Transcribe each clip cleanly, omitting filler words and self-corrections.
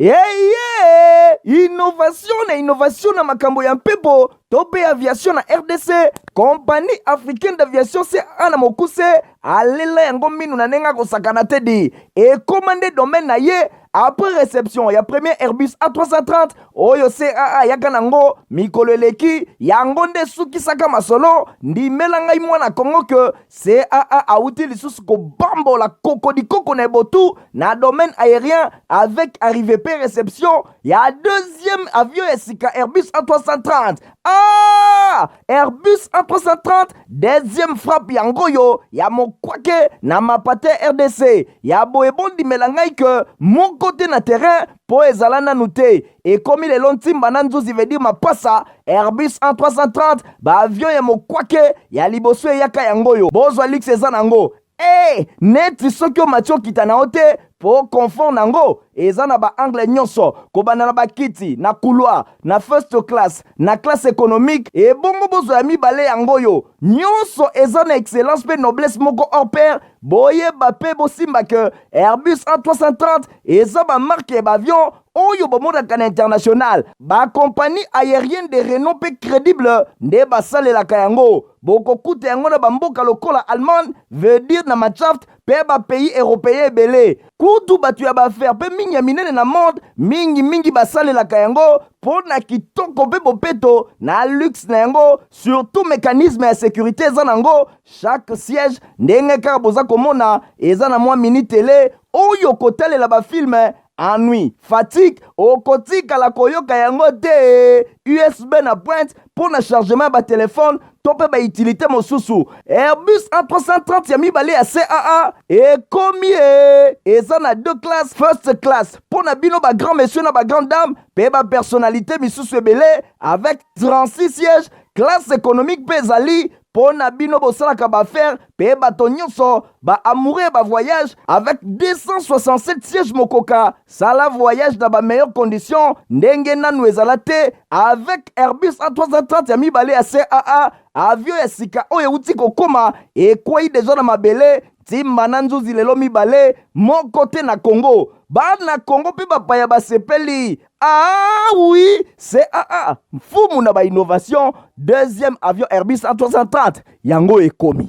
Eye! Innovation na innovation na makambo ya mpepo to mpe aviation na rdc, Compagnie africaine d'aviation CAA na mokuse alela yango minu na ndenge akosakana te di ekoma nde domaine na ye après reception ya premier Airbus A330 oyo CAA ayaka nango mikolo eleki, yango nde esukisaka masolo. Ndimela ngai mwana Congo que CAA awuti lisusu kobambola kokodikoko na ebotu na domaine aérien avec arrivée pe reception ya deuxième avion ya sika Airbus A330. Ah! Airbus A330 deuxième frappe yango oyo ya mokwake na mapate RDC ya boye, bondimela ngai ke moko te na terrain mpo ezala nanu te. Ekomi lelo ntimba na nzuzi veut dire mapasa Airbus A330 ba avion ya mokwake ya liboso eyaka yango oyo bozwa luxe eza nango e neti soki omati okita na yo te mpo confort nango eza na baangle nyonso, kobanda na bakiti na couloir, na first class, na classe économique. Ebongo bozwa ya mibale yango oyo nyonso eza na excellence mpe noblesse moko hors pair. Boyeba mpe bosimba ke Airbus A330 eza bamarque ya baavion oyo bomonaka na international. Bacompagnie aérienne de renom mpe crédible nde basalelaka yango. Bokokuta yango na bamboka lokola Allemagne, veut dire na Mannschaft, mpe bapays européen ebele. Kutu bato ya baaffaires mpe mingi ya minene na monde mingimingi basalelaka yango mpo na kitoko mpe bopeto na luxe na yango, surtout mécanisme ya sécurité eza nango. Chaque siège, ndenge kaka boza komona, eza na mwa mini télé oyo kotalela bafilm. Ennui, fatigue okotikala koyoka yango te. USB na pointe mpo na chargement ya batelefone to mpe bautilité mosusu. Airbus A330 ya mibale ya CAA ekomi e eza na deux classes: first class mpo na bino bagrand monsieur na bagrand dame mpe bapersonnalité misusu ebele avec 36 sièges. Classe économique mpe ezali mpo na bino bosalaka baaffaires mpe bato nyonso baamoureux ya bavoyage avec 267 sièges. Mokoka sala voyage na bameilleures conditions ndenge nanu ezala te avec Airbus A330 ya mibale ya CAA. Avion ya sika oyo euti kokóma, ekwei deja na mabele ntimba na nzuzi lelo mibale moko te na Congo. Bana Congo mpe bapaya basepeli. Ah oui, CAA mfumu na bainnovation, deuxième avion Airbus A330 yango ekomi.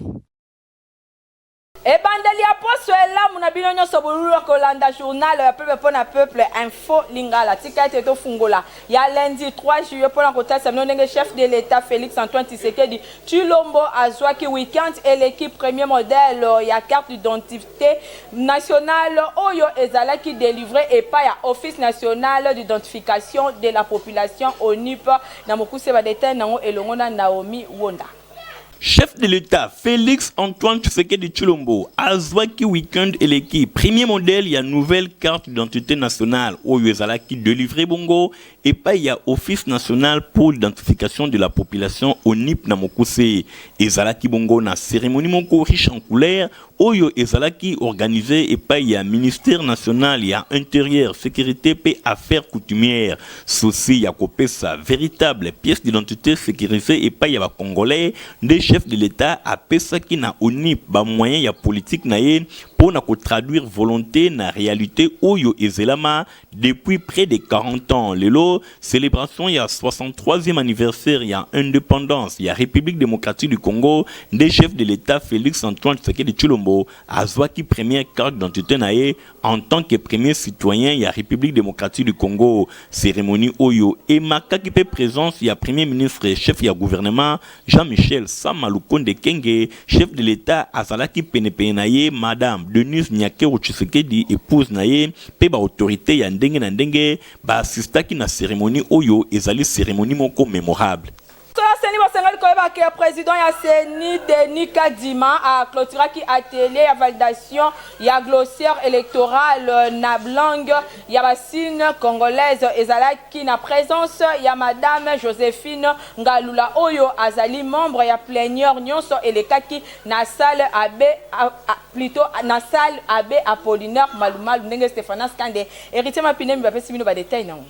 Ebandeli ya poso elamu na bino nyonso bolulu kolanda journal ya peuple mpo na peuple, Info Lingala. Tika ete tofungola ya lundi 3 juillet mpona kotalisa bino ndenge chef de l'État Félix Antoine Tshisekedi Tshilombo azwaki weekend eleki premier modèle ya carte d'identité nationale oyo ezalaki délivré epai ya Office national d'identification de la population, ONIP na mokuse. Badetail nango elongo na Naomi Wonda. Chef de l'État Félix Antoine Tshisekedi Tshilombo azwaki weekend eleki premier modèle ya nouvelle carte d'identité nationale oyo ezalaki délivré bongo epai ya Office national pour l'identification de la population, ONIP na mokuse. Ezalaki bongo na cérémonie moko riche en couleur oyo ezalaki organisé epai ya ministère national ya Intérieur, Sécurité mpe Affaires coutumières. Souci ya kopesa véritable pièce d'identité sécurisée epai ya bacongolais nde chef de l'État apesaki na ONIP bamoyen ya politique na ye mpo na kotraduire volonté na réalité oyo ezelama depuis près de 40 ans. Lelo célébration ya 63e anniversaire ya indépendance ya République démocratique du Congo nde chef de l'État Félix Antoine Tshisekedi Tshilombo azwaki première carte d'identité na ye en tant que premier citoyen ya République démocratique du Congo. Cérémonie oyo emakaki mpe présence ya Premier ministre, chef ya gouvernement Jean-Michel Sama Lukonde Kenge. Chef de l'État azalaki penepene na ye Madame Denise Nyakeru Tshisekedi, épouse na ye, mpe baautorité ya ndenge na ndenge baassistaki na cérémonie oyo ezali cérémonie moko mémorable. Solo CENI, basengeli koyeba ke président ya CENI Denis Kadima aclôturaki atelier ya validation ya glossaire électoral na langue ya basigne congolaise. Ezalaki na présence ya Madame Joséphine Ngalula oyo azali membre ya plénière. Nyonso elekaki na salle abbé, plutôt na salle Abbé Apollinaire Malumalu. Ndenge Stéphanas Kande, Héritier Mapinemi bapesi bino badetail nango.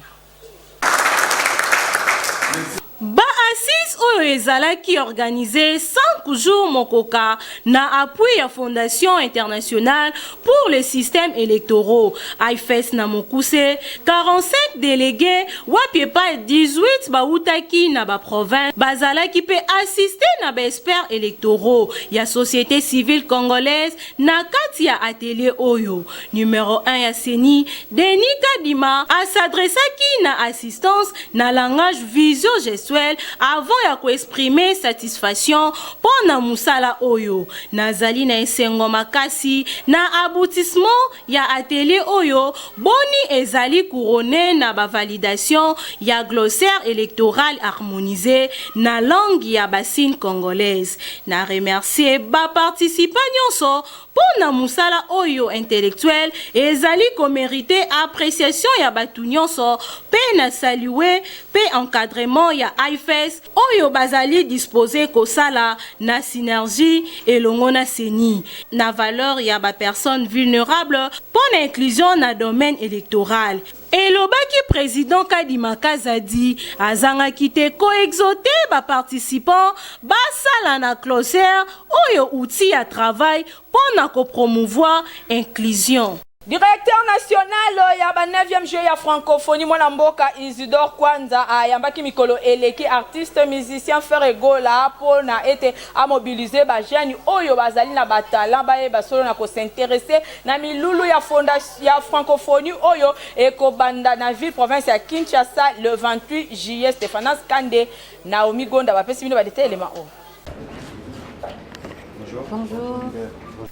Ba assises oyo ezalaki organise 5 jours mokoka na appui ya Fondation internationale pour les systèmes electoraux, AIFES na mokuse, 45 delegues wapi epai 18 bawutaki na ba provinces bazalaki mpe assistes na ba experts electoraux ya societe civile congolaise na kati ya atelier oyo. Numero un ya ceni, Denis Kadima a s'adressaki na assistance na langage visio-gestuel avant ya ko exprimer satisfaction mpo na mosala oyo. Nazali na esengo makasi na aboutissement ya atelier oyo, boni ezali couronne na ba validations ya glossaire electoral harmonise na langue ya ba signes congolaise. Na remercier ba participants nionso Mpo na mosala oyo intellectuel ezali ko meriter appreciation ya batu nionso mpe na saluer mpe encadrement ya AIFES oyo bazali disposer kosala na synergie elongo na ceni na valeur ya ba personnes vulnerables mpo na inclusion na domaine electoral. Elobaki president Kadima Kazadi, azangaki te ko exhorter ba participants basala na glossaire oyo outil ya travail mpo na ko promouvoir inclusion. Directeur national ya ba neuvième jeux ya francophonie mwana mboka Isidore Kwanza ayambaki mikolo eleki artiste musicien Ferre Gola mpo na ete a mobiliser ba jeunes oyo bazali na ba talents bayeba solo na ko s'interesser na milulu ya fondation ya francophonie oyo ekobanda na ville province ya Kinshasa le 28 juillet. Stephanas Kande, Naomi Gonda bapesi bino ba details elema oyo. Bonjour.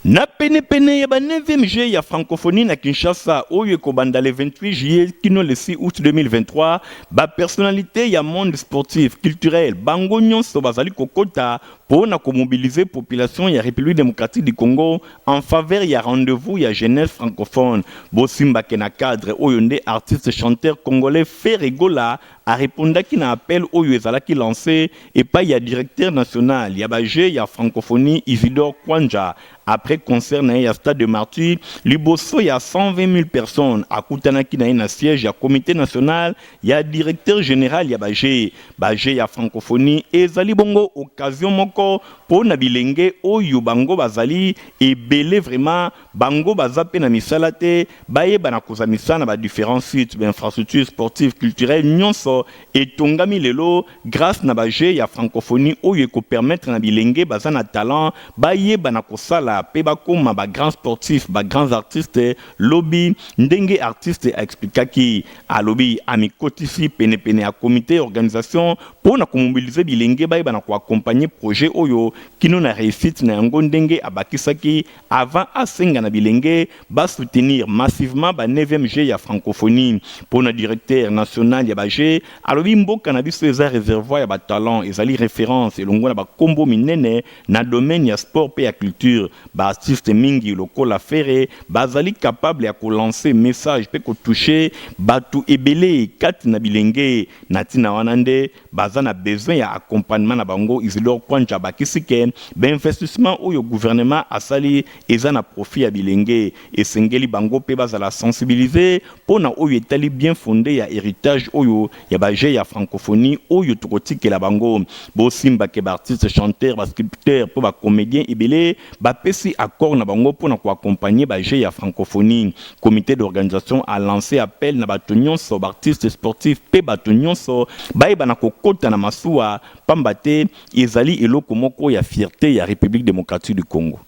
Na penepene ya ba 9e Jeux ya francophonie na Kinshasa oyo ekobanda le 28 juillet kino le 6 août 2023, ba personnalites ya monde sportif, culturel bango nyonso bazali kokota po na ko mobiliser population ya Republique democratique du Congo en faveur ya rendez-vous ya jeunesse francophone. Bosimba ke na cadre oyo nde artiste chanteur congolais Ferre Gola a repondaki na appel oyo ezalaki lance epayi ya directeur national ya ba jeux ya francophonie Isidore Kwanja après concert na ye ya stade de Martyrs liboso ya 120.000 personnes. Akutanaki na ye na siège ya comite national ya directeur general ya ba jeux. Ba jeux ya francophonie ezali bongo occasion moko po na bilenge oyo bango bazali ebele vraiment bango baza pe na misala te bayeba na kozwa misala na ba differents sites, ba infrastructures sportives, culturelles nionso etongami lelo grace na ba jeux ya francophonie oyo eko permettre na bilenge baza na talent bayeba na kosala pe bakoma ba grands sportifs, ba grands artistes lobi ndenge artiste a explikaki. Alobi amikotisi pene pene ya comite ya organisation po na ko mobiliser bilenge bayeba na ko accompagner projet oyo kino na reussite na yango ndenge abakisaki avant asenga na bilenge ba soutenir massivement ba neuvième Jeux ya francophonie. Po na directeur national ya ba Jeux, alobi mboka na biso eza reservoir ya ba talents, ezali reference elongo na ba kombo minene Na domaine ya sport pe ya culture, ba artistes mingi lokola Ferre bazali capable ya ko lancer message pe ko toucher batu ebele kati na bilenge. Na tina wana nde baza na besoin ya accompagnement na bango. Isidore Kwanja abakisi ke ba investissements oyo gouvernement asali eza na profit ya bilenge. Esengeli bango pe bazala sensibiliser po na oyo etali bien fonde ya heritage oyo ya ba jeux ya francophonie oyo tokotikela bango. Bosimba ke ba artistes chanteurs, ba sculpteurs po ba comediens ebele bapesi accord na bango po na ko accompagner ba jeux ya francophonie. Comite d'organisation a lancer appel na bato nionso, ba artistes sportifs pe bato nionso bayeba na kokota na masuwa pamba te ezali eloko moko ya fierte ya Republique democratique du Congo.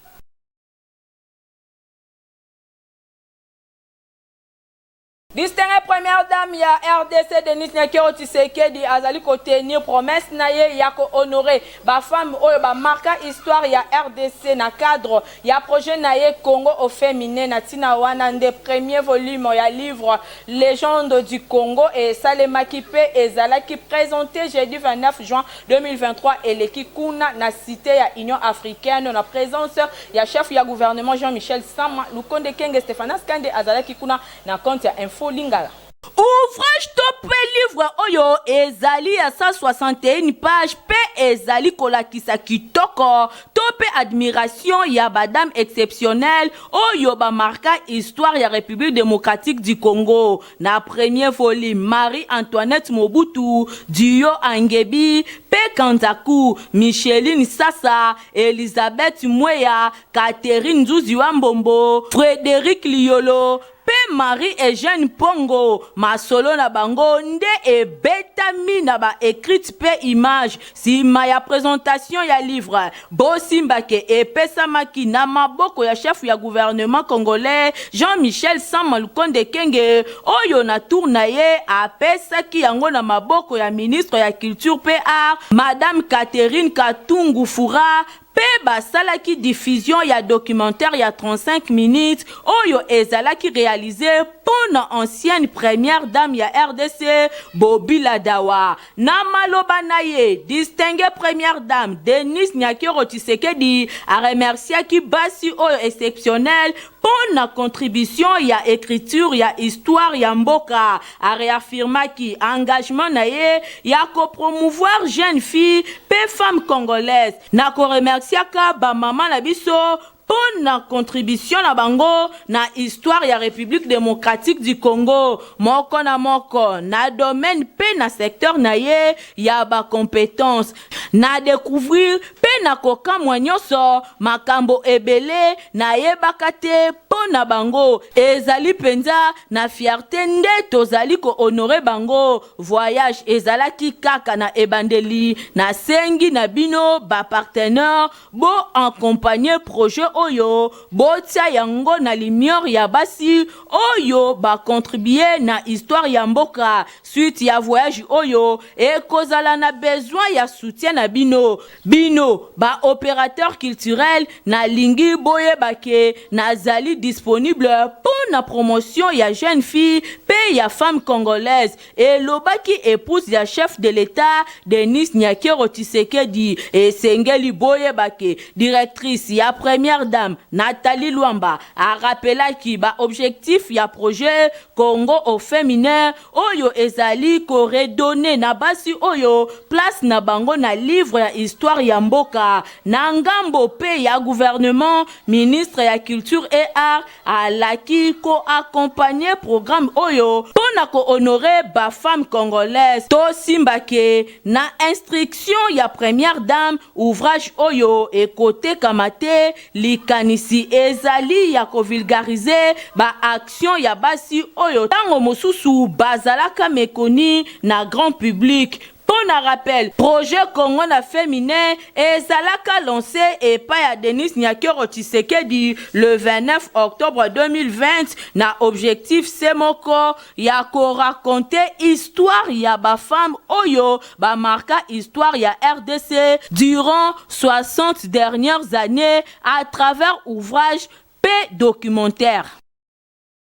Distinguee première dame ya rdc Denise Nyakeru Tshisekedi azali ko tenir promesse na ye ya ko honorer ba femmes oyo ba marqua histoire ya rdc na cadre ya projet na ye Congo au feminin. Na tina wana nde premier volume ya livre Legende du Congo esalemaki pe ezalaki presente jeudi 29 juin 2023 eleki kuna na cite ya Union africaine na presence ya chef ya gouvernement Jean-Michel Sama Lukonde Kenge. Stephanas Kande azalaki kuna na compte ya Info Lingala. Ouvrage to mpe livre oyo ezali ya 161 pages mpe ezali kolakisa kitoko to mpe admiration ya ba dames exceptionnelles oyo ba marqua histoire ya Republique democratique du Congo na premier volume, Marie-Antoinette Mobutu, Dio Angebi mpe Kanzaku, Micheline Sasa, Elisabeth Mweya, Catherine Nzuzi wa Mbombo, Frédéric Liolo mpe Marie-Eugène Pongo. Masolo na bango nde ebetami na baécrite mpe image. Nsima ya présentation ya livre, bosimbake epesamaki na maboko ya chef ya gouvernement congolais Jean-Michel Sama Lukonde Kenge, oyo na tour na ye apesaki yango na maboko ya ministre ya culture mpe art, Madame Catherine Katungu Fura, mpe basalaki diffusion ya documentaire ya 35 minutes oyo ezalaki réalisé mpo na ancienne première dame ya RDC, Bobi Ladawa. Na maloba na ye, distinguée première dame Denise Nyakeru Tshisekedi aremerciaki basi oyo exceptionnel mpo na contribution ya écriture ya histoire ya mboka. Aréaffirmaki engagement na ye ya kopromouvoir jeune fille mpe femme congolaise na koremerciaka bamama na biso mpo na contribution na bango na histoire ya République démocratique du Congo, moko na moko na domaine mpe na secteur na ye ya bacompétence. Na découvrir mpe na kokamwa nyonso makambo ebele nayebaka te mpo na bango. Ezali mpenza na fierté nde tozali kohonorer bango. Voyage ezalaki kaka na ebandeli. Nasengi na bino bapartenaire boaccompagner projet oyo, botia yango na lumière ya basi oyo bacontribuer na histoire ya mboka. Suite ya voyage oyo ekozala na besoin ya soutien na bino, bino baopérateur culturel. Nalingi boyeba ke nazali disponible mpo na promotion ya jeune fille mpe ya femme congolaise, elobaki épouse ya chef de l'État Denise Nyakeru Tshisekedi. Esengeli boyeba ke directrice ya première dame Nathalie Lwamba arappelaki baobjectif ya projet Congo au féminin, oyo ezali koredonner na basi oyo place na bango na livre ya histoire ya mboka. Na ngambo mpe ya gouvernement, ministre ya culture et art alaki koaccompagner programme oyo mpo na kohonorer bafemme congolaise. Tosimbake na instruction ya première dame, ouvrage oyo ekotekama te. Likanisi ezali ya kovulgariser baaction ya basi oyo ntango mosusu bazalaka méconnu na grand public. Mpo na rappel, projet Congo na féminin ezalaka lancé epai ya Denise Nyakeru Tshisekedi le 29 octobre 2020 na objectif se moko ya koraconter histoire ya bafemme oyo bamarqua histoire ya RDC durant 60 dernières années à travers ouvrage mpe documentaire.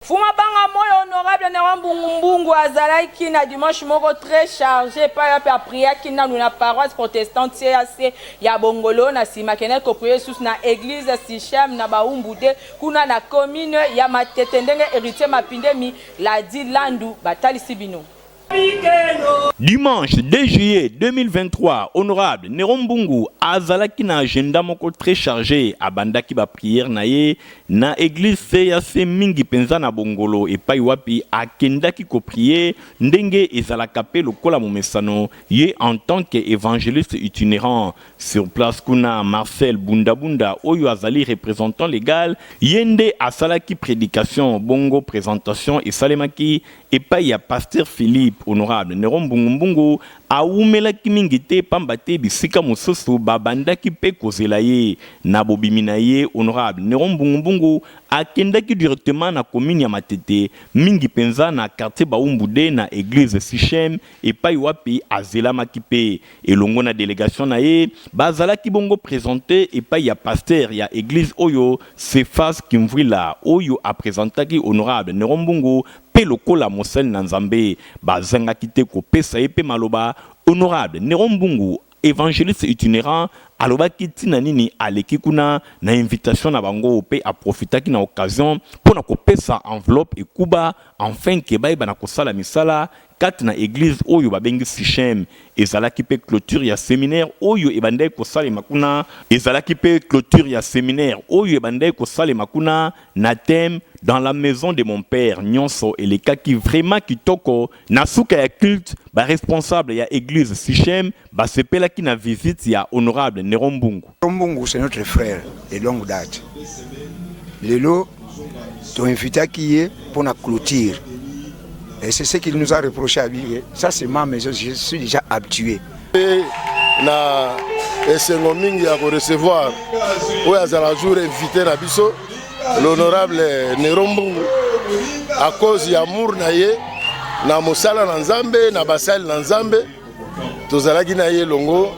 Fuma banga moyo, honorable Néron Mbungumbungu azalaki na dimanche moko très chargé, epai wapi apriaki nanu na paroisse protestante CAC ya Bongolo. Na nsima akendaki koprier lisusu na église Sichem na Baumbu de kuna na commune ya Matete, ndenge Héritier Mapindemi Ladi Landu batalisi bino. Dimanche 2 juillet 2023, honorable Néron Mbungu azalaki na agenda moko très chargé. Abandaki ba prière na ye na église CAC, mingi mpenza na Bongolo, epai wapi akendaki koprier ndenge ezalaka mpe lokola momesano ye en tant que évangéliste itinérant. Sur place kuna, Marcel Bundabunda, oyo azali représentant légal, ye nde asalaki prédication. Bongo présentation esalemaki epai ya pasteur Philippe. Honorable Néron Mbungumbungu awumelaki mingi te, pamba te bisika mosusu babandaki mpe kozela ye. Na bobimi na ye, honorable Néron Mbungumbungu akendaki directement na commune ya Matete, mingi mpenza na quartier Baumbude, na église Sichem, epai wapi azelamaki mpe elongo na délégation na ye. Bazalaki bongo présenté epai ya pasteur ya église oyo, Cefas Kimvwila, oyo apresentaki honorable Néron Mbungu mpe lokola mosali na Nzambe. Bazangaki te kopesa ye mpe maloba. Honorable Néron Mbungu, évangéliste itinérant, alobaki ntina nini aleki kuna na invitation na bango, mpe aprofitaki na occasion mpo na kopesa enveloppe ekuba afin ke bayeba na kosala misala. kati na eglise oyo babengi Sichem. Ezalaki mpe clôture ya seminaire oyo ebandaki kosalema kuna. Ezalaki mpe clôture ya seminaire oyo ebandaki kosalema kuna na thème Dans la maison de mon père. Nyonso elekaki vraiment kitoko. Na suka ya culte, ba responsables ya eglise Sichem basepelaki na visite ya honorable Nero Mbungu. Nero Mbungu, c'est notre frère de longue date. Lelo toinvitaki ye pour la clôture. Et c'est ce qu'il nous a reproché à lui. Ça, c'est ma maison, je suis déjà habitué. Na esengo mingi ya korecevoir oyo azala jour invité na biso, l'honorable Nero Mbungu, à cause ya amour na ye na mosala na Nzambe, na basali na Nzambe. Tozalaki na ye elongo,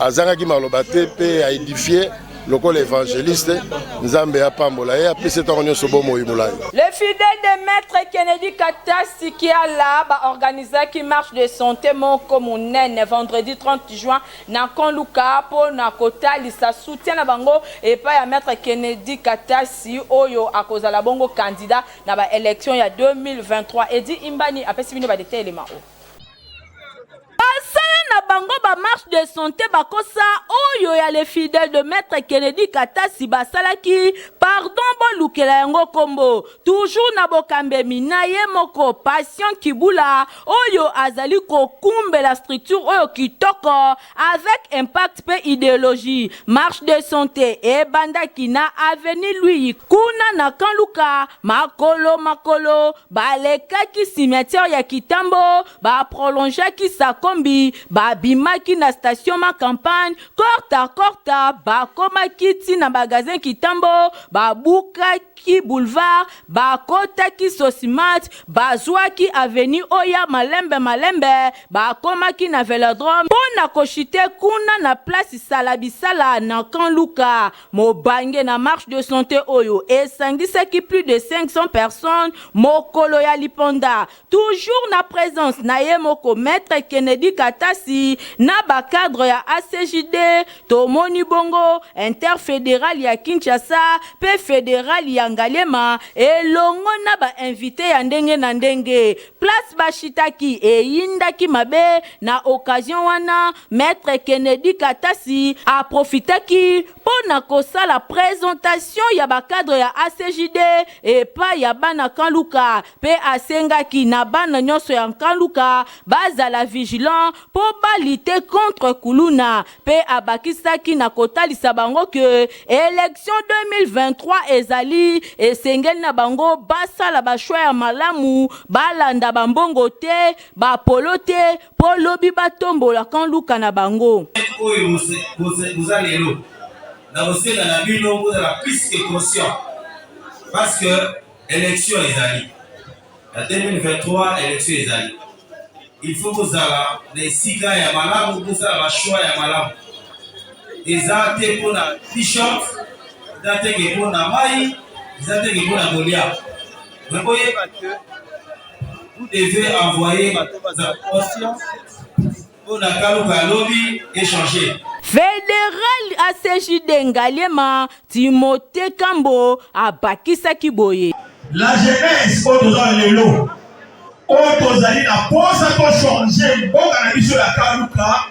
azangaki maloba te mpe aédifie lokola évangéliste. Nzambe apambola ye, apesi ntango nyonso bomoi molai. Le fidèle de maître Kennedy Katasi Kiala baorganizaki marche de santé moko monene vendredi 30 juin na Camp Luka mpo na kotalisa soutien na bango epai ya maître Kennedy Katasi, oyo akozala bongo candidat na baélection ya 2023. Edi Imbani apesi bino badétails elema oyo. Basala na bango bamarche de santé bakosa oyo ya le fidèle de maître Kennedy Katasi basalaki, pardon, bolukela yango nkombo, toujours na bokambemi na ye moko Patient Kibula, oyo azali kokumbela structure oyo kitoko avec impact mpe idéologie. Marche de santé ebandaki na avenue Lui kuna na Camp Luka, makolo makolo balekaki cimetière ya Kitambo, baprolongeaki Sakombi, babimaki na station Ma Campagne, korta korta bakomaki ntina magasin Kitambo, babukaki boulevard, bakotaki Sosimat, bazwaki avenue oya malembe malembe, bakomaki na Velodrome mpo na kochuter kuna na place Salabisala na Camp Luka. Mobange na marche de santé oyo esangisaki plus de 500 personnes mokolo ya liponda, toujours na présence na ye moko maître Kennedy Katasi na bacadre ya ACJD. Tomoni bongo interfédéral ya Kinshasa mpe fédéral ya Ngaliema, elongo na bainvité ya ndenge na ndenge. Place bashitaki eyindaki mabe. Na occasion wana, maître Kennedy Katasi aprofitaki mpo na kosala présentation ya bacadre ya ACJD epai ya bana Camp Luka, mpe asengaki na bana nyonso ya Camp Luka bazala vigilant mpo balutter contre kuluna, mpe abakisaki na kotalisa bango ke élection 2023 ezali esengeli na bango basala bachoix ya malamu, balanda bambongo te, bapolo te, mpo lobi batombola Camp Luka na bango. Oyo boza lelo na kosenga na bino, bozala plus que conscient, parce que élection ezali na 2023. Élection ezali, il faut kozala na esika ya malamu, bosala bachoix ya malamu. Eza te mpona t-shirt, eza teke mpona mai, eza teke mpona kolia, mais boyeba que vous devez envoyer bato baza conscient mpona Camp Luka alobi échanger. Fédéral ACJD Ngaliema Timote Kambo abakisaki boye: La jeunesse oyo toza lelo, oyo tozali na posa tochange mboka na biso ya Camp Luka,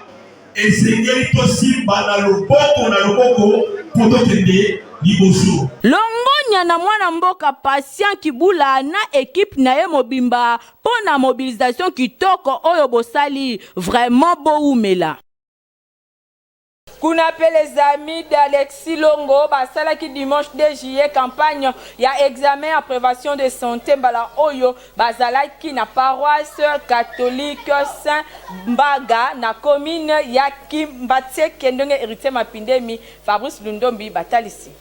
esengeli tosimba na loboko na loboko mpo tokende liboso. Longonya na mwana mboka Patient Kibula na ekipe na ye mobimba mpo na mobilisation kitoko oyo bosali. Vraiment, bowumela. Kuna mpe les amis d'Alexis Longo basalaki dimanche 2 juillet campagne ya examen ya prévention de santé. Mbala oyo bazalaki na paroisse catholique Saint Mbaga na commune ya Kimbanseke, ndenge Héritier Mapindemi, Fabrice Lundombi batalisi.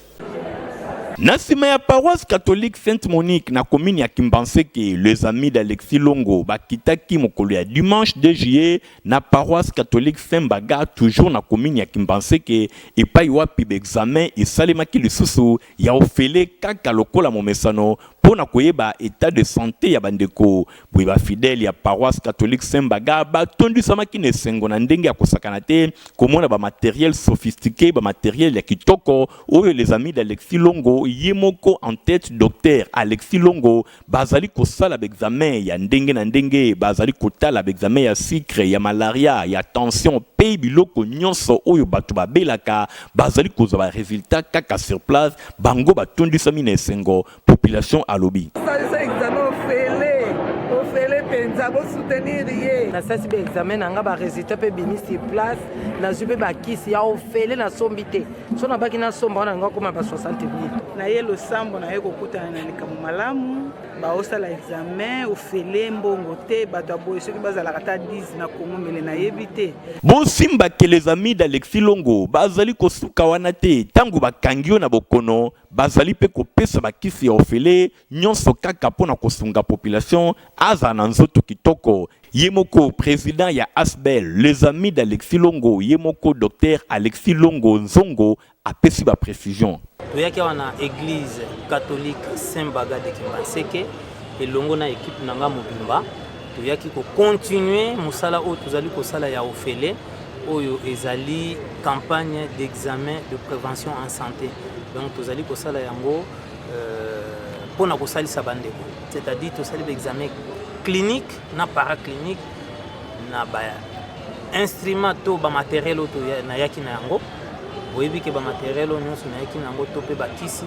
Na nsima ya paroisse catholique Sainte Monique na commune ya Kimbanseke, les amis d'Alexis Longo bakitaki mokolo ya dimanche 2 juillet na paroisse catholique Saint Mbaga, toujours na commune ya Kimbanseke, epai wapi baexamen esalemaki lisusu ya ofele kaka lokola momesano mpo na koyeba état de santé ya bandeko. Boye bafidèle ya paroisse catholique Saint Mbaga batondisamaki na esengo na ndenge ya kosakana te komona bamatériel sophistiqué, bamatériel ya kitoko oyo les amis d'Alexis Longo. bango ye moko en tete Docteur Alexis Longo bazali kosala ba examen ya ndenge na ndenge, bazali kotala ba examen ya sucre, ya malaria, ya tension mpe biloko nyonso oyo bato babelaka, bazali kozwa ba resultats kaka sur place, bango batondisami na esengo, population alobi. Salisa examen ofele ofele mpenza bo soutenir ye. Nasalisi ba examen na nga ba resultats mpe ebimi sur place, nazwi mpe bakisi ya ofele nasombi te. So nabaki nasomba wana nga koma ba 60 mille. Naye losambo naye kokutana na likambo malamu baosala examen ofele mbongo te bato ya boye soki bazalaka ata 10 na Congo mbele nayebi te. Bosimba que les amis d'Alexis Longo bazali kosuka wana te, tango bakangi yo na bokono bazali pe kopesa ba kisi ya ofele, nyonso kaka mpo na kosunga population azala na nzoto kitoko. Ye moko president ya asbl Les Amis d'Alexis Longo, ye moko Docteur Alexis Longo Nzongo apesi ba precisions. Toyaki awa na eglise catholique Saint Baga de Kimbanseke elongo na equipe na nga mobimba. Toyaki ko continuer mosala oyo tozali kosala ya ofele oyo ezali campagne d'examen de prévention en santé. Donc tozali kosala yango mpo na kosalisa bandeko, c'est-à-dire tosali ba examen clinique na paraclinique na ba instrument to ba matériel oyo nayaki na yango. Boyebi ke ba matériel oyo nyonso nayaki na yango to mpe bakisi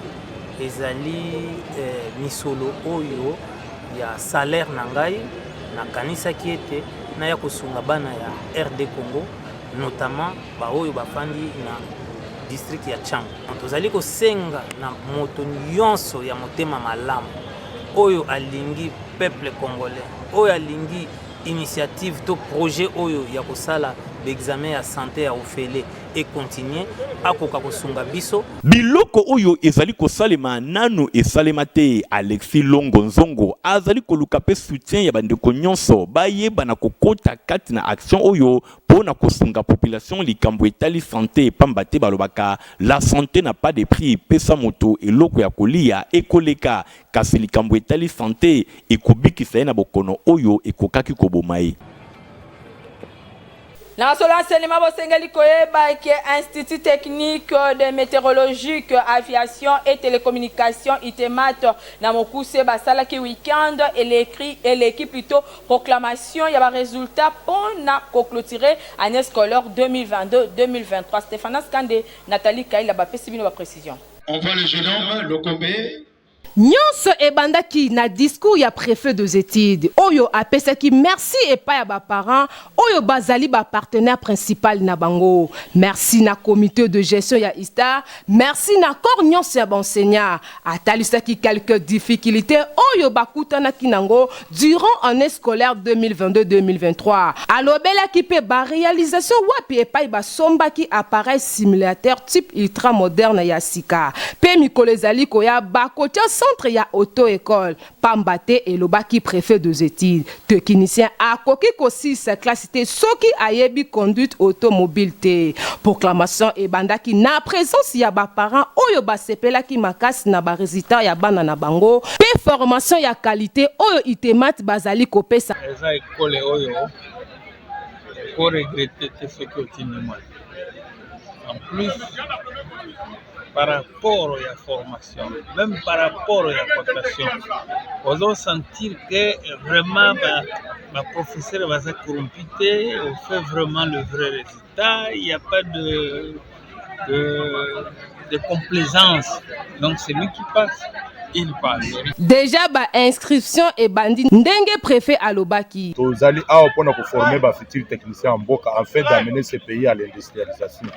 ezali misolo oyo ya salaire na ngai. Nakanisaki ete naya kosunga bana ya RD Congo, notamment baoyo bafandi na district ya Tshangu. Tozali kosenga na moto nyonso ya motema malamu oyo alingi peuple congolais, oyo alingi initiative to projet oyo ya kosala ba-examen ya sante ya ofele e continuer, akoka kosunga biso. Biloko oyo ezali kosalema nanu esalema te. Alexis Longo Nzongo azali koluka pe soutien ya bandeko nyonso bayeba na kokota kati na action oyo po na kosunga population likambo etali sante pamba te balobaka la sante n'a pas de prix, pesa moto eloko ya koliya ekoleka kasi likambo etali sante ekobikisa ye na bokono oyo ekokaki koboma ye. Na masolo ya enseignement, bosengeli koyeba ke Institut technique de meteorologique, aviation et telecommunication, ITEMAT, na mokuse, basalaki week-end eleki, eleki plutot proclamation ya ba resultats mpo na ko cloturer annee scolaire 2022-2023. Stephanas Kande, Nathalie Kaila bapesi bino ba precisions. On voit le jeune homme, Lokombe. Nionso ebandaki na discours ya prefet des etudes oyo apesaki merci epai ya ba parents oyo bazali ba partenaires principal na bango, merci na comite de gestion ya ISTA, merci na corps nionso ya ba enseignants. Atalisaki quelques difficultes oyo bakutanaki nango durant annee scolaire 2022-2023. Alobelaki mpe ba realisations wapi epai basombaki appareil simulateur type ultra moderne ya sika mpe mikolo ezali koya bakotia centre ya auto-ecole pamba te elobaki prefet des etudes. Tekinicien akoki kosilisa classe te soki ayebi conduite automobile te. Proclamation ebandaki na presence ya ba parents oyo basepelaki makasi na ba resultats ya bana na bango mpe formation ya qualite oyo ITEMAT bazali kopesa. Eza ecole oyo oko regretter te soki otindi mwana. En plus par rapport ya formation, meme par rapport ya cotation, ozo sentir que vraiment ba professeurs baza corrompu te, on fait vraiment le vrai resultat, il n'y a pas de complaisance. Donc celui qui passe, il passe. Dejà ba inscriptions ebandi ndenge prefet alobaki. Tozali awa pona ko former ba futurs techniciens ya mboka afin d'amener ce pays à l'industrialisation.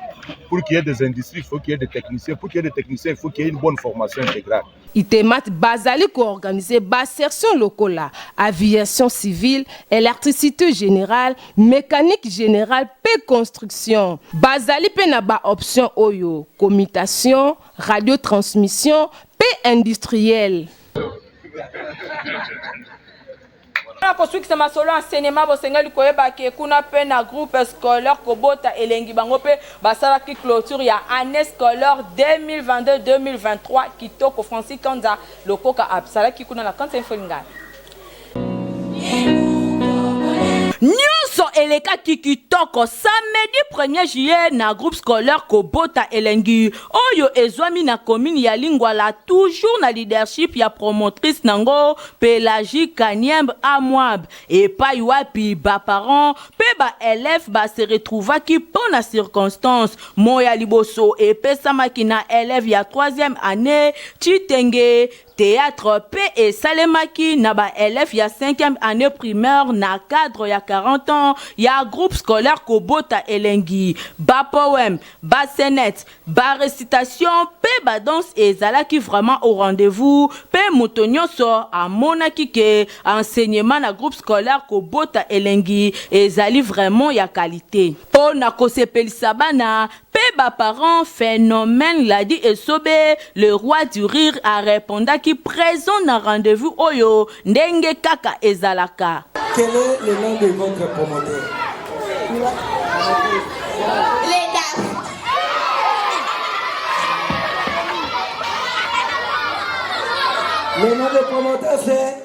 Pour qu'il y ait des industries, il faut qu'il y ait des techniciens. Pour qu'il y ait des techniciens, il faut qu'il y ait une bonne formation intégrale. ITEMAT bazali ko organiser ba sections lokola aviation civile, electricite generale, mecanique generale mpe construction. Bazali mpe na ba options oyo, commutation, radiotransmission mpe industrielle. Mpo na kosukisa masolo ya enseignement, bosengeli koyeba ke kuna mpe na groupe scolaire Kobota Elengi bango mpe basalaki cloture ya annee scolaire 2022-2023 kitoko. Francis Kanza Lokoka asalaki kuna na Kanza Info Lingala. Nionso. elekaki kitoko samedi 1er juillet na groupe scolaire Kobota Elengi oyo ezwami na commune ya Lingwala toujours na leadership ya promotrice nango Pelagie Kaniemb Amwab epayi wapi ba parents pe ba elèves ba se retrouvaki po na circonstance mot ya liboso epesamaki na elève ya troisième annee Tshitenge Theatre pe esalemaki na ba elèves ya cinquième annee primaire na cadre ya 40 ans ya groupe scolaire Kobota Elengi. Ba poèmes, ba scènettes, ba recitations pe ba danses ezalaki vraiment au rendez-vous pe moto nionso amonaki que enseignement na groupe scolaire Kobota Elengi ezali vraiment ya qualite. Po na kosepelisa bana Pe ba parents phenomène Ladi Esobe le roi du rire a repondaki present na rendez-vous oyo ndenge kaka ezalaka. Quel est le nom de votre promoteur? Le nom de promoteur c'est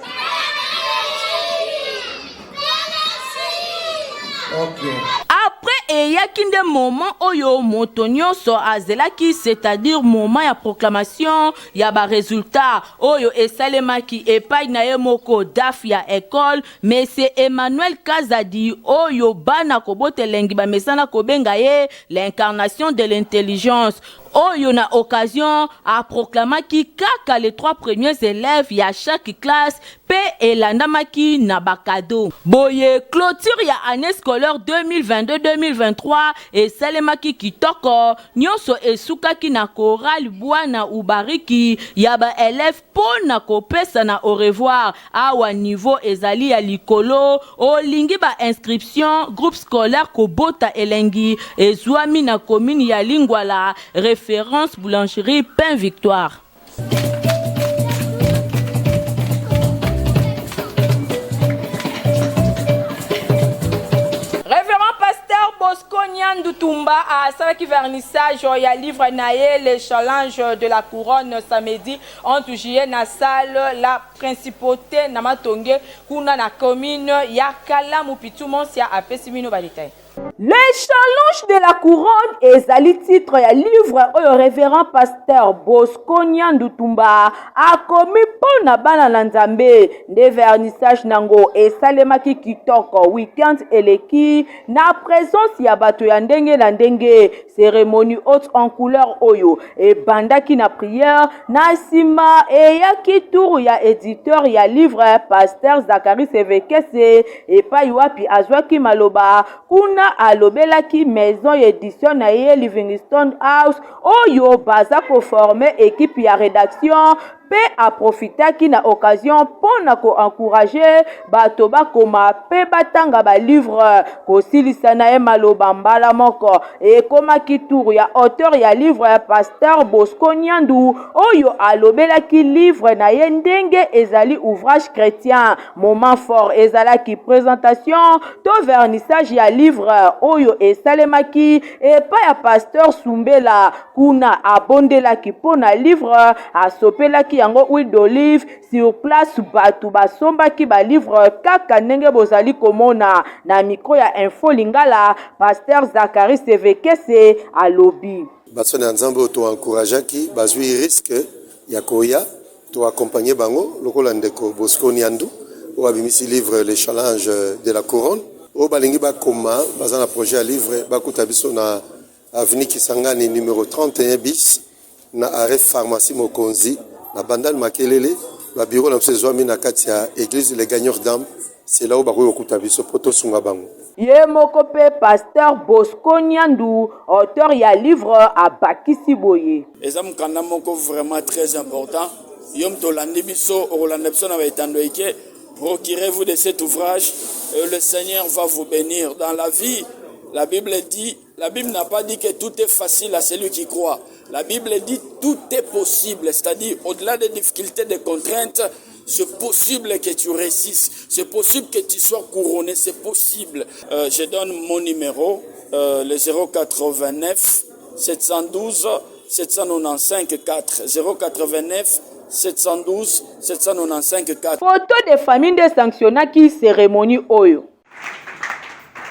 Après eyaki nde moment oyo moto nionso azelaki c'est-à-dire moment ya proclamation ya ba resultats oyo esalemaki epayi na ye moko DAF ya ecole Monsieur Emmanuel Kazadi oyo bana kobota elengi bamesana kobenga ye l'incarnation de l'intelligence oyo na occasion a proclamaki kaka les trois premiers elèves ya chaque classe mpe elandamaki na ba cadeaux. Boye, cloture ya annee scolaire 2022-2023 esalemaki kitoko, nionso esukaki na chorale Bwana Ubariki ya ba elèves mpo na kopesana au revoir. Awa niveau ezali ya likolo, olingi ba inscriptions, groupe scolaire Kobota Elengi ezuami na commune ya Lingwala, reference boulangerie Pain Victoire. Reverend Pasteur Bosco Nyandu Tumba asalaki vernissage ya livre na ye Le challenge de la couronne samedi 11 juillet na salle la Principaute na Matonge kuna na commune ya Kalamu. Pitou Monsia apesi bino ba details. Le challenge de la couronne ezali titre ya livre oyo Reverend Pasteur Bosco Nyandu Tumba akomi mpo na bana na Nzambe. Nde vernissage nango esalemaki kitoko week-end eleki na presence ya bato ya ndenge na ndenge. Ceremonie haute en couleur oyo ebandaki na prière, na nsima eyaki tour ya editeur ya livre Pasteur Zacharie Sevekese epai wapi azwaki maloba. Kuna alobelaki maison ya edition na ye Livingstone House oyo baza ko former equipe ya redaction mpe a profitaki na occasion mpo na ko encourager bato bakoma mpe batanga ba livres. Kosilisa na ye maloba mbala moko, ekomaki tour ya auteur ya livre Pasteur Bosco Nyandu oyo alobelaki livre na ye ndenge ezali ouvrage chretien. Moment fort ezalaki presentation to vernissage ya livre oyo esalemaki epai ya Pasteur Sumbela. Kuna abondelaki mpo na livre, asopelaki yango huile d'olive. Sur place bato basombaki ba livres kaka ndenge bozali komona. Na micro ya Info Lingala, Pasteur Zacharie Sevekese alobi. Basali ya Nzambe oyo to encourageaki bazui risque ya koya to accompagner bango lokola ndeko Bosco Niandu oyo abimisi livre Le challenge de la couronne. Oyo balingi bakoma baza na projet ya livre bakuta biso na Avenue Kisangani numero 31 bis na arret pharmacie Mokonzi na Bandal Makelele. Ba bureau na biso ezwami na kati ya eglise Les Gagneurs d'Ame, c'est là où bakoki kokuta biso po tosunga bango. Ye moko pe Pasteur Bosco Nyandu, auteur ya livre abakisi boye. Eza mokanda moko vraiment très important. Yo moto olandi biso, okolanda biso na ba etando eke. Procurez-vous de cet ouvrage et le Seigneur va vous bénir. Dans la vie, la Bible dit, la Bible n'a pas dit que tout est facile à celui qui croit. La Bible dit tout est possible, c'est-à-dire au-delà des difficultés, des contraintes, c'est possible que tu réussisses, c'est possible que tu sois couronné, c'est possible. Euh, je donne mon numéro, euh, le 089 712 795 4 089 712 795 4. Photo de famille nde sanctionnaki ceremonie oyo.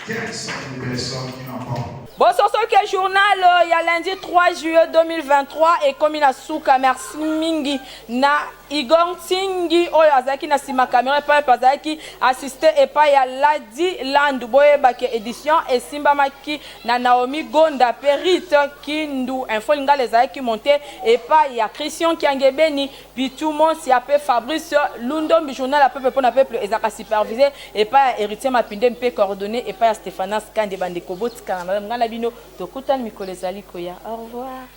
Quelles sont les personnes qui n'ont pas Bososoki journal ya lundi 3 juillet 2023 ekomi na suka. Merci mingi na Igor Ntingi oyo azalaki na nsima kamera epai mpe azalaki assiste epai ya Ladi Landu. Boyebake edition esimbamaki na Naomi Gonda mpe Rite Kindu. Info Lingala ezalaki monte epai ya Christian Kiangebeni, Pichu Monsia mpe Fabrice Lundombi. Journal ya peuple mpo na peuple ezalaka supervise epai ya Heritier Mapinde mpe coordonne epai ya Stephanas Kande. Bandeko, botikala malamu, ngai na bino tokutani mikolo ezali koya. Au revoir.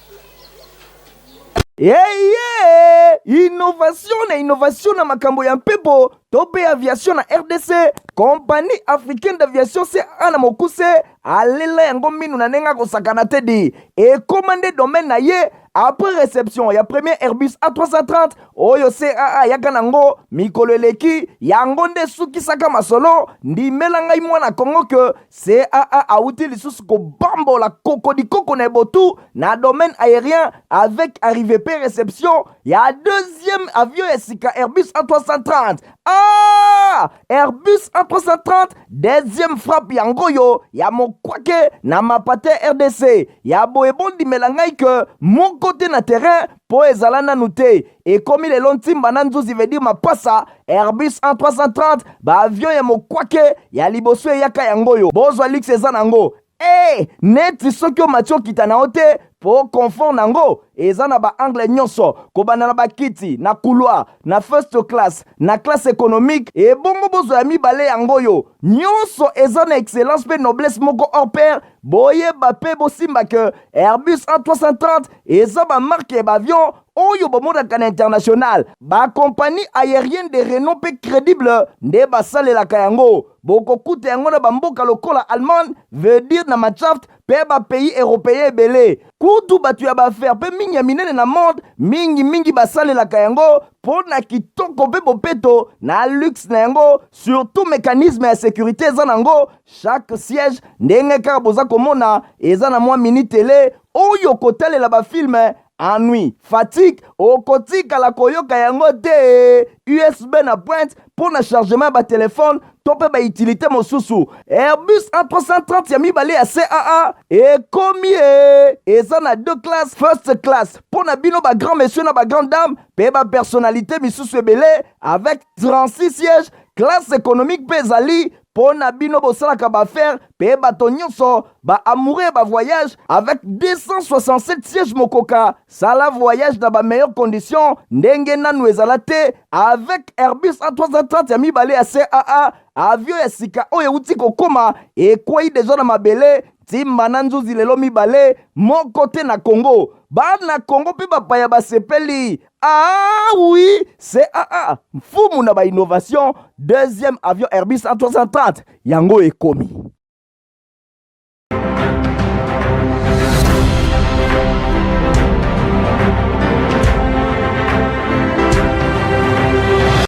Eye innovation na innovation na makambo ya mpepo to mpe aviation na RDC, Compagnie africaine d'aviation CAA na mokuse alela yango minu na ndenge akosakana te di ekoma nde domaine na ye. Après réception ya premier Airbus A330 oyo CAA ayaka nango mikolo eleki, yango nde esukisaka masolo. Ndimela ngai mwana Kongo ke CAA awuti lisusu kobambola kokodikoko na ebotu na domaine aérien avec arrivée mpe réception ya deuxième avion ya sika Airbus A330. Ah! Airbus A330 deuxième frappe yango oyo ya mokwake na mapate RDC ya boye. Bondimela ngai ke moko te na terrain mpo ezala nanu te. Ekomi lelo ntimba na nzuzi, veut dire mapasa. Airbus A330, baavion ya mokwake ya liboso eyaka yango oyo. Bozwa luxe eza nango e neti soki omati okita na yo te mpo confort nango eza na baangle nyonso, kobanda na bakiti na couloir, na first class, na classe économique. Ebongo bozwa ya mibale yango oyo, nyonso eza na excellence mpe noblesse moko hors pair. Boyeba mpe bosimba ke Airbus A330 eza bamarque ya baavion oyo bomonaka na international. Bacompagnie aérienne de renom mpe crédible nde basalelaka yango. Bokokuta yango na bamboka lokola Allemagne, veut dire na Mannschaft, mpe bapays européen ebele. Kutu bato ya baaffaires mpe mingi ya minene na monde mingimingi basalelaka yango mpo na kitoko mpe bopeto na luxe na yango, surtout mécanisme ya sécurité eza nango. Chaque siège, ndenge kaka boza komona, eza na mwa mini télé oyo kotalela bafilm. Ennui, fatigue okotikala koyoka yango te. USB na pointe mpo na chargement ya batelefone to mpe bautilité mosusu. Airbus A330 ya mibale ya CAA ekomi e eza na deux classes: first class mpo na bino bagrand monsieur na bagrand dame mpe bapersonnalité misusu ebele avec 36 sièges. Classe économique mpe ezali mpo na bino bosalaka baaffaires mpe bato nyonso baamoureux ya bavoyage avec 267 sièges mokoka. Sala voyage na bameilleures conditions ndenge nanu ezala te avec Airbus A330 ya mibale ya CAA. Avion ya sika oyo euti kokóma, ekwei deja na mabele ntimba na nzuzi lelo mibale moko te na Congo. Bana Congo mpe bapaya basepeli. Ah oui, CAA mfumu na bainnovation, deuxième avion Airbus A330 yango ekomi.